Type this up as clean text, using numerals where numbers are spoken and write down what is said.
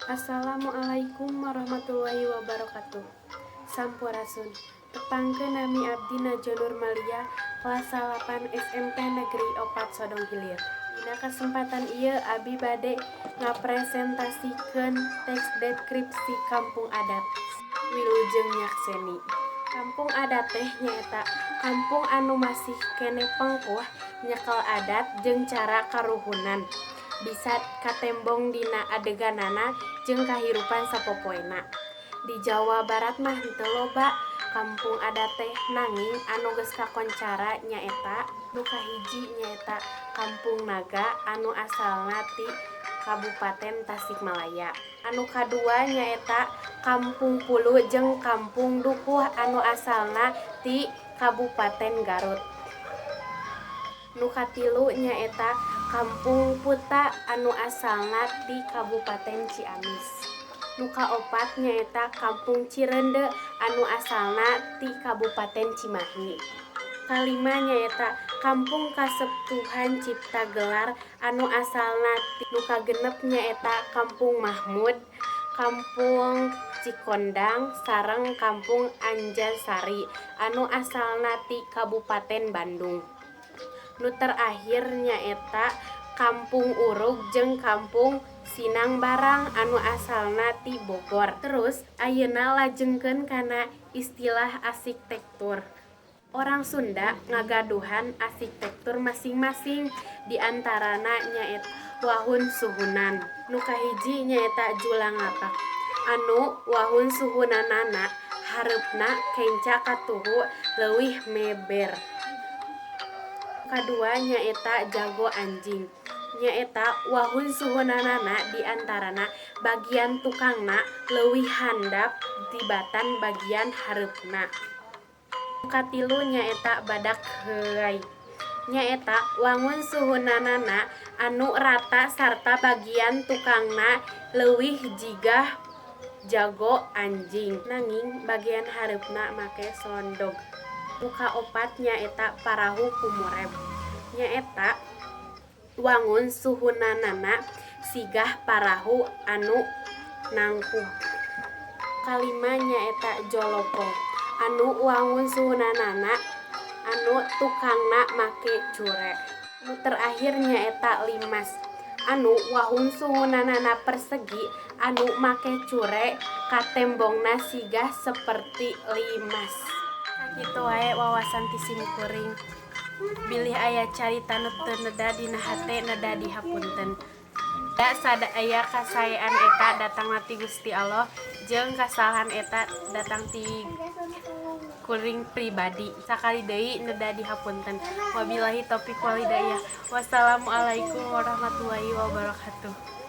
Assalamualaikum warahmatullahi wabarakatuh. Sampurasun. Tepangkeun, nami abdi Najwa Nurmalia, kelas 8 SMP Negeri 4 Sodong Hilir. Dina kesempatan ieu abi bade ngapresentasikeun teks deskripsi kampung adat. Wilujeng nyakseni. Kampung adat teh nyaeta kampung anu masih keneh pengkuh nyekel adat jeung cara karuhunan. Bisa katembong dina adeganana jeung kahirupan sapopoena. Di Jawa Barat mah henteu loba kampung adat teh, nanging anu geus kakoncara nyaeta nu kahiji nyaeta Kampung Naga anu asalna ti Kabupaten Tasikmalaya. Anu kadua nyaeta Kampung Pulu jeung Kampung Dukuh anu asalna ti Kabupaten Garut. Nu katilu nyaeta Kampung Puta anu asalna ti Kabupaten Ciamis. Nu kaopat nyaeta Kampung Cireundeu anu asalna ti Kabupaten Cimahi. Kalima nyaeta Kampung Kasepuhan Cipta Gelar anu asalna ti. Nu kagenep nyaeta Kampung Mahmud, Kampung Cikondang sareng Kampung Anjasari anu asalna ti Kabupaten Bandung. Nu terakhir nyaeta Kampung Urug jeung Kampung Sinang Barang anu asalna ti Bogor. Terus ayeuna lajengkeun kana istilah arsitektur. Orang Sunda ngagaduhan arsitektur masing-masing, di antarana nyaeta wahun suhunan. Nu kahiji nyaeta julang ngapak anu wahun suhunanana hareupna kenca katuhu leuwih meber. Kadua nyaeta jago anjing, nyaeta wahun suhunanana di antarana bagian tukangna leuwih handap tibatan bagian hareupna. Katilu nyaeta badak heai, nyaeta wangun suhunanana anu rata sarta bagian tukangna leuwih jiga jago anjing, nanging bagian hareupna make sondog. Nu kaopat nyaeta parahu kumureb, nyaeta wangun suhunanana sigah parahu anu nangkub. Kalima nyaeta jolopong anu wangun suhunanana anu tukangna make cure. Nu terakhir nyaeta limas anu wahun suhunanana persegi anu make cure, katembongna sigah seperti limas. Sakitu wae wawasan ti simkuring. Bilih aya carita nu teu neda dina hate, neda dihapunten. Da sadaya kasaean eta datangna ti Gusti Allah jeung kasalahan eta datang ti kuring pribadi. Sakali deui neda dihapunten. Wabillahi taufik walhidayah. Wassalamualaikum warahmatullahi wabarakatuh.